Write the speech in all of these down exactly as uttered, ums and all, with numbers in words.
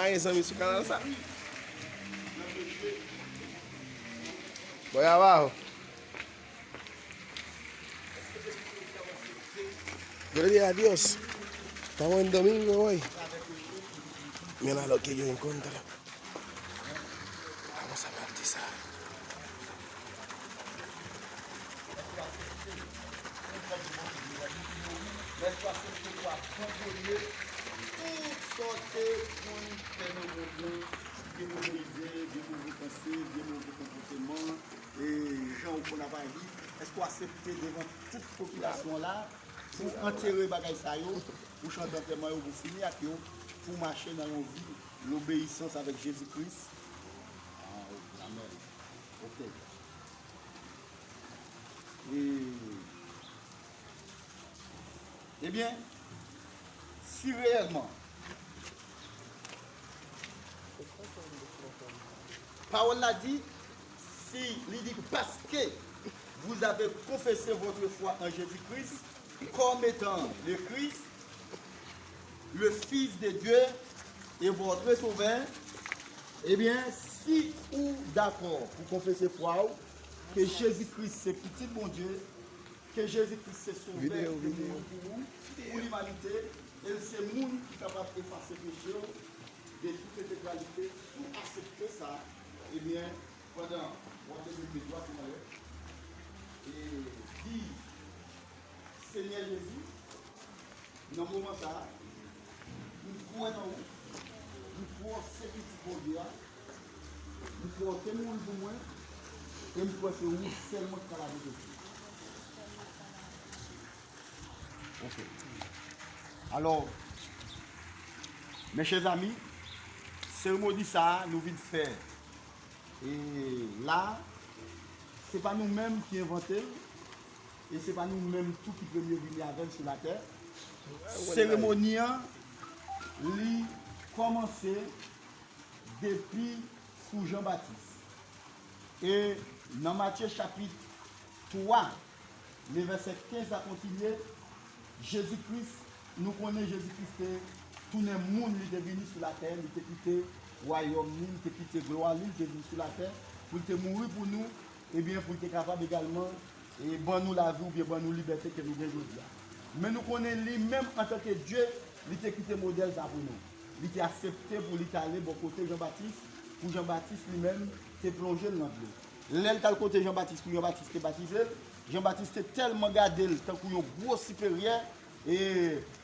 Ay, zanmi, sou kanal sa. Voy abajo. Gloria a Dios. Estamos en domingo hoy. Mira lo que yo encontré. Vamos a partir. Lè w aksepte pou w abandone tout sa w te konn fè nan mond lan, vye move ide, vye move panse, vye move konpòteman, e jan w konn ap aji, èske w aksepte devan tout popilasyon an la pou w antere bagay sa yo, pou w chante antèman yo, pou w fini ak yo, pou w mache nan yon vi lobeyisans avèk Jezi Kris? Ah, amèn. Ok. E, ebyen, si reyèlman, pawòl la di, si li di, parce que vous avez confessé votre foi en Jésus-Christ comme étant le Christ, le Fils de Dieu et votre Sauveur, ebyen, si ou dakò pou konfese fwa w ke Jezi Kris se Pitit Bondye, ke Jezi Kris se Sovè ki te mouri pou ou, pou limanite, e l se moun ki kapab efase peche w de tout entegralite, si w aksepte sa, ebyen, pandan w ap leve dwat ou anlè, e di, Senyè Jezi, nan moman sa a, m kwè nan ou, m kwè w se Pitit Bondye a, m kwè w te mouri pou mwen, e m kwè se ou sèlman ki ka lave peche. Ok. Alò, mes chers amis, seremoni sa a nou vin fè e la, se pa nou menm ki envante l, e se pa nou menm tou ki premye vini avè l sou latè. Seremoni an, li kòmanse depi sou Jan Batis. E nan Matye chapit twa, le vèsè kenz la kontinye, Jezi Kris, nou konnen Jezi Kris te tounen moun, li te vini sou latè, li te kite wayòm li, li te kite glwa li, li te vin sou latè pou li te mouri pou nou, ebyen, pou li te kapab egalman, e, ban nou lavi oubyen ban nou libète ke nou gen jodi a. Men nou konnen li menm antanke Dye, li te kite modèl sa pou nou. Li te aksepte pou li t ale bò kote Jan Batis, pou Jan Batis li menm te plonje l nan dlo. Lè l t al kote Jan Batis pou Jan Batis te batize l, Jan Batis te tèlman gade l tankou yon gwo siperyè, e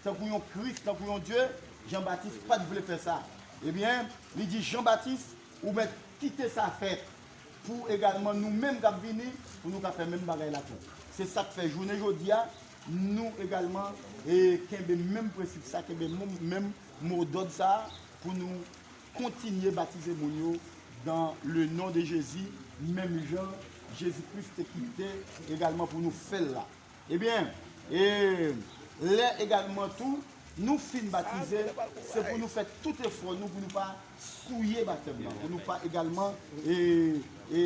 tankou yon Kris, tankou yon Dye, Jan Batis pa t vle fè sa. Ebyen, li di, Jan Batis, ou mèt kite sa fèt pou egalman nou menm k ap vini, pou nou ka fè menm bagay la tou. Se sa k fè jounen jodi a, nou egalman, e, kenbe menm prensip sa, kenbe menm, menm modòd sa, pou nou kontinye batize moun yo dans le nom de Jésus, menm jan Jezi Kris te kite egalman pou nou fè l la. Ebyen, e lè egalman tou, nou fin batize, se pou nou fè tout efò nou pou nou pa souye batèm nan, pou nou pa egalman, e, e,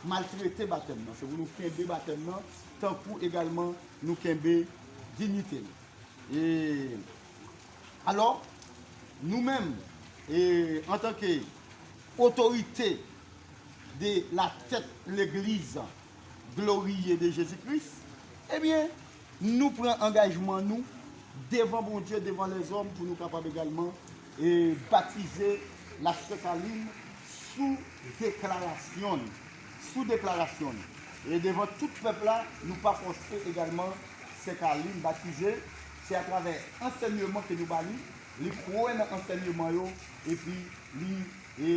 maltrete batèm nan. Se pou nou kenbe batèm nan, tankou egalman nou kenbe diyite nou. E, alò, nou menm, e, antanke otorite de la tèt legliz gloriye de Jezi Kris, ebyen, nou pran angajman nou devan Bondye, devan lèzòm, pou nou kapab egalman, e, batize la sè Kalin sou deklarasyon n, sou deklarasyon n. E devan tout pèp la, nou pa fòse egalman sè Kalin batize, se atravè ansèyman ke nou ba li, li kwè nan ansèyman yo, epi li, e,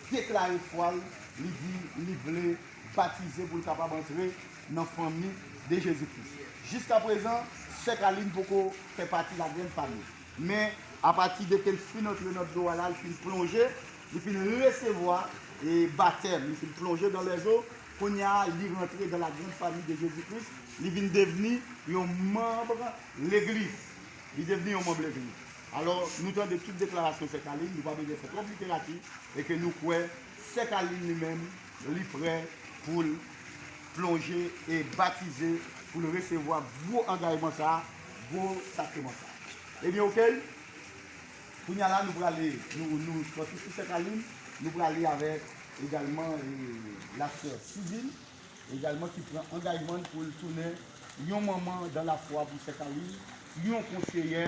deklare fwa l, li di li vle batize pou l kapab antre nan fanmi de Jezi Kris. Jiskaprezan, sè Kalin poko fè pati la grande famille. Men, apati de ke l fin antre nan dlo a la, l fin plonje, li fin resevwa, e, batèm, li fin plonje dans les eaux, kounye a, li rantre dans la grande famille de Jésus-Christ, li vin devni yon manm legliz. Li devni yon manm legliz. Alò, nou tande tout deklarasyon sè Kalin, nou pa bezwen fè twòp literati, e ke nou kwè sè Kalin li menm, li prè pou l plonje e batize, pou l resevwa gwo angajman sa a, gwo sakreman sa a. Ebyen, oke? Kounye a la, nou prale, nou, nou sòti sou Sè Kalin, nou prale avèk egalman, e, la sè Sivil, egalman ki pran angajman l pou l tounen yon manman dan lafwa pou Sè Kalin, yon konsyeyè,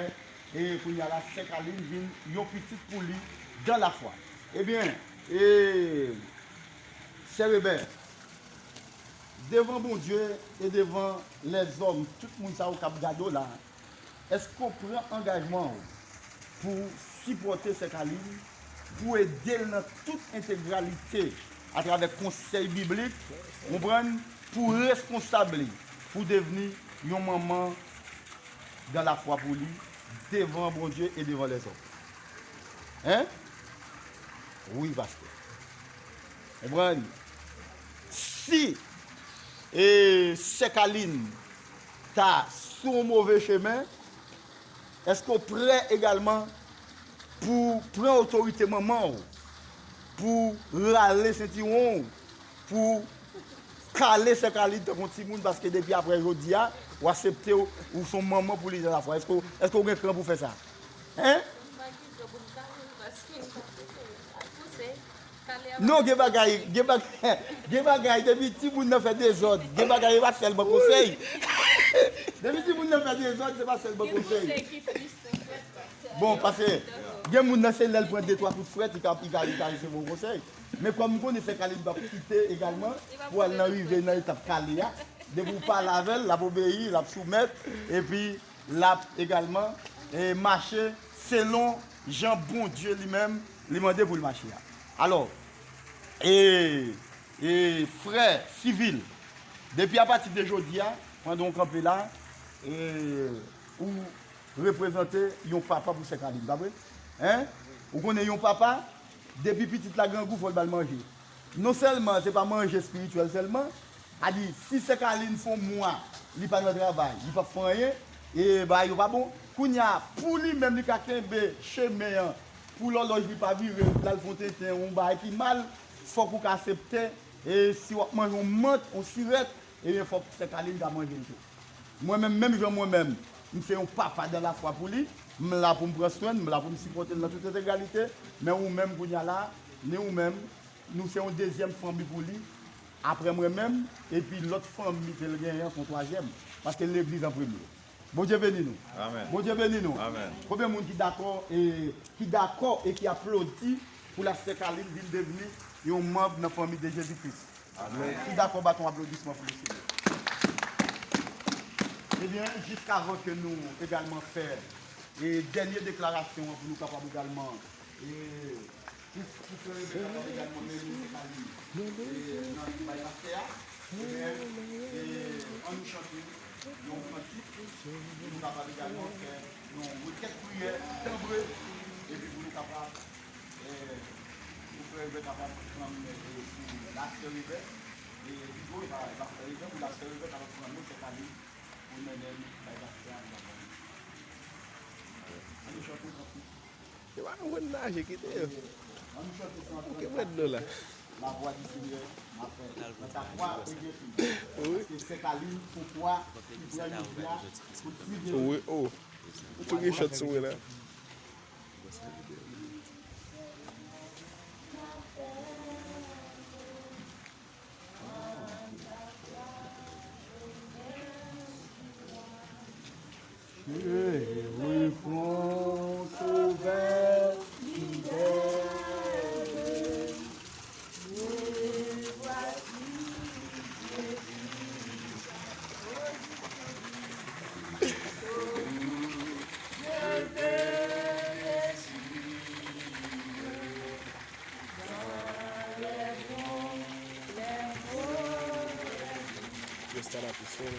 e kounye a la, Sè Kalin vin yon pitit pou li dan lafwa. Ebyen, e, Sè Revè, devan Bondye e devan lèzòm, tout moun sa yo k ap gade w la, èske w pran angajman w pou sipòte Sè Kalin, pou ede l nan tout entegralite atravè konsèy biblik, konprann, pou responsab li, pou devni yon manman dan lafwa pou li, devan Bondye e devan lèzòm? Hein? Wi, pastè. Konprann? Si, e, Sè Kalin ta sou yon move chemen, èske w prè egalman pou pran otorite manman w, pou rale sentiwon w, pou kale Sè Kalin tankou yon timoun, paske depi apre jodi a, w aksepte w, ou se yon manman pou li dan lafwa? Èske w, èske w gen kran pou fè sa? Hein? M pa gen kran pou m kale l, paske m pa pouse l. Al pouse. Non, gen bagay, gen bagay, gen bagay, depi timoun nan fè dezòd, gen bagay, e pa sèlman konsèy. Depi timoun nan fè dezòd, se pa sèlman konsèy. Bon, paske gen moun nan, se lè l pran de twa kout frèt, li ka, li ka, li ka resevwa yon konsèy. Men kòm m konnen Sè Kalin p ap kite egalman pou al nan rive nan etap kale a, depi w pale avè l, l ap obeyi, l ap soumèt, epi l ap egalman, e, mache selon jan Bondye li menm li mande pou l mache a. Alò, e, e, frè Sivil, depi apati de jodi a, pandan w kanpe la, e, ou reprezante yon papa pou Sè Kalin, pa vre? Hein? Ou konnen yon papa, depi pitit la grangou, fò l ba l manje. Non sèlman se pa manje espirityèl sèlman, a di, si Sè Kalin fè yon mwa, li pa nan travay, li p ap fè anyen, e bagay yo pa bon. Kounye a, pou li menm, li ka kenbe chemen an, pou lòlòj li pa vire, l al fè yon tenten, yon bagay ki mal, fòk ou ka aksepte, e si w ap manje yon mant, yon sirèt, ebyen, fòk Sè Kalin ta manje l tou. Mwen menm, menm jan mwen menm, m se yon papa dan lafwa pou li, m la pou m pran swen l, m la pou m sipòte l nan tout entegralite, men ou menm kounye a la, ni ou menm, nou se yon dezyèm fanmi pou li, apre mwen menm, epi lòt fanmi ke l genyen an se yon twazyèm, paske l legliz an premye. Bondye beni nou. Amèn. Bondye beni nou. Amèn. Konbyen moun ki dakò e, ki dakò e ki aplodi pou la sè Kalin vin devni yon manm nan fanmi de Jezi Kris? Amèn. Ki dakò bat yon aplodisman pou Lesenyè? Ebyen, jiskavan ke nou egalman fè e dènye deklarasyon an pou nou kapab egalman e pou, pou frè Revè kapab egalman mennen sè Kalin e nan bay pastè a, ebyen, e ann nou chante yon kantik pou nou kapab egalman fè yon rekèt priyè tanbre epi pou nou kapab e pou frè Revè kapab pran e pou la sè Revè e pito e pa la sè Revè, pou la sè Revè kapab pran non sè Kalin pou mennen bay pastè a. Ann nou chante yon kantik. Yo pa konprann naje, kite yo. Ou ke mwen dlo la. Wi. Wi, o. Ou tou gen chòt sou mwen la. Yo, sa la pou sou.